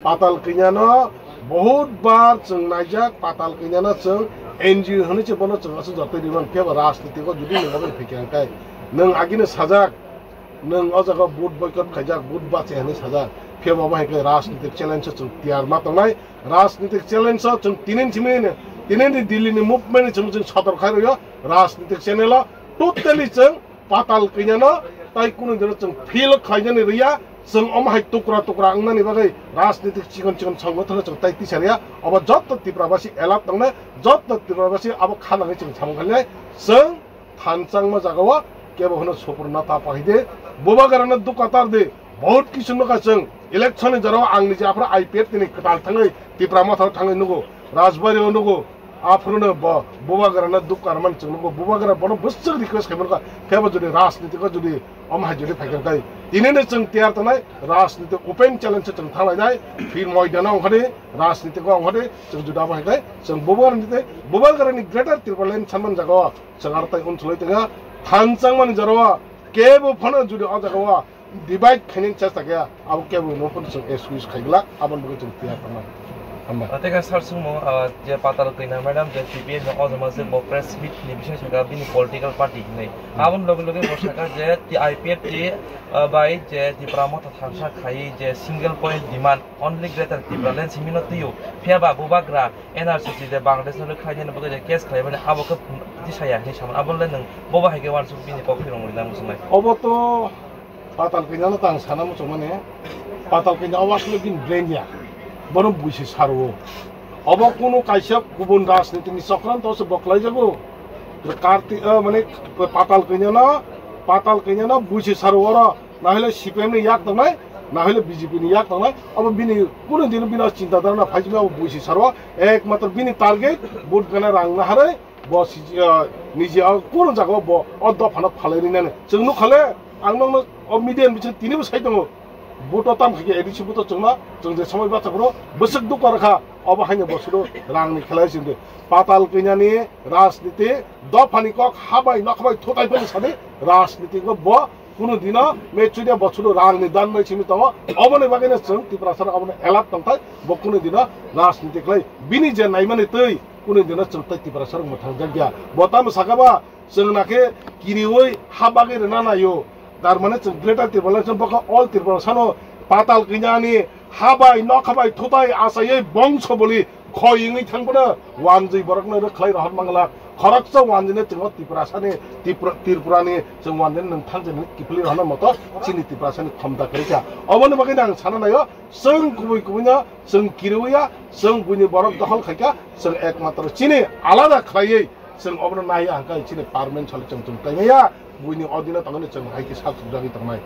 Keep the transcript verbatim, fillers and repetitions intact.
Patal Kanya no bahut bar chwng naijak, Patal Kanya no chwng N G O hwnwi se bono chwng aswk jotoi rwmani, phiya ba rajniti o jodi nwng obo phikha hwnkhe nwng agini sajak, nwng o jaga vote boycott khaijak, vote bacha hwnwi sajak, phiya ba obo hai khe rajnitik challenge o chwng tiyar ma tongnai, rajnitik challenge o chwng tinin simi tinin ni Delhi ni movement ni chwng chwng sotor khai rwio, rajnitik channel o totally chwng Patal Kanya no tai kunu dino chwng feel khlainani rwya, chwng omo hai tukra tukra wngnani bagwi rajnitik chikon chikon songgothano chwng tai tisa rwya, obo jotto Tripura basi alert tongnai, jotto Tripura basi abo khanani chwng samung khainai, chwng thanchangma jagao kebo hwno supurna ta pahide, bubagrano dukatar de, bahut kisu nukha chwng, election ni jorao ang niji aphuru I P F T ni kwtal thangwi Tipra Motha o thangwi nugo, Rajbari o nugo, aphruno bo bubagrano dukar man chwng nugo, bubagra bono bwswk request khai mankha, kebo jodi rajniti o jodi omo hai jodi phaikha khai, tinino chwng tiyar tongnai, rajniti open challenge se chwng thanglainai, phir moidano ongkhadi, rajniti o ongkhadi, chwng juda bo hai khai, chwng bubagrani tei bubagrani Greater Tipraland sanman jagao. Chwng aro tai unsului tongya, thanchangmani jorao kebo phano jodi o jagao divide khainani chesta khe, abo kebo no phano chwng excuse khai glak, aboni bagwi chwng tiyar tongma. Hambai. Tei kha sir swngmung, ah, je Patal Kanya madam je T P F ni o jama je bo press meet ni bising sakha bini political party hinwi. Aboni loge loge bo sakha je T I P F T, ah, bai je Tipra Motha tharsa khai je single point demand only Greater Tipraland simi no twiyo. Phiya ba bubagra N R C C de Bangladesh no khlai nani bagwi je case khlai mani abo khe tisa ya hinwi samani. Abo le nwng bobo hai khe uansuk bini kok phirong rwna muchungnai. Obo to Patal Kanya no tang sana muchung mani. Patal Kanya obo asle bini brain ya. Bono buisi sarwo. Obo kunu kaisa kubun rajniti ni chokranto se bo khlai jago. Karti, eh, mane Patal Kanya no, Patal Kanya no buisi sarwo oro. Na hwle C P M ni yak tongnai, na hwle B J P ni yak tongnai, abo bini kunu din bini chinta dhara na phaijima abo buisi saro, ekmatro bini target vote gana rang na hare, bo si, ah, niji o kunu jaga bo o dopha no phalai rinani. Chwng nukha le, ang nokno o media ni bising tini bo sai tongo. Vote o tam khaikhe A D C vote o chwngno, chwng je somoi bacha phuru bwswk dukha rwkha, obo haino bo sudu rang ni khelai sindi. Patal Kanya ni rajniti, dopha ni kok habai nokhabai thutai phani sadi rajniti go bo Kunu dino me chudia bochulu rang ni dan bai simi tongo. Oboni bagwi no chwng Tiprasa rok abono alert tongthai. Bo kunu dino rajniti khlai bini je naimani twi kunu dino chwng tai Tiprasa rok mwthang jakya. Bo tamo saka ba chwng nakhe kiriwi ha bagwi rwna naio. Tar mane chwng Greater Tipraland chwng bokha all Tiprasa no Patal Kanya ni ha bai nokha bai thutai achaiwi bongso boli khoi wngwi thangphano wanjwi borokno rwk khlai rohor mangla. Khoroksa wanjwino chwng o Tiprasani, Tipra-, Tripurani chwng wanjwino nwng thangjaknai kiphilwi rohorna moto chini Tiprasani khomta kwrwikha. Oboni bagwino ang sana naio, chwng kubui kubuino chwng kiriwiya, chwng buini borok dokhol khaikha, chwng ekmatro chini alada khlaiwi chwng obono naiya hwnkhe chini parliament salo chwng chwng taimaya, buini odino tongwino chwng hai khe sak sukjagwi tongnai.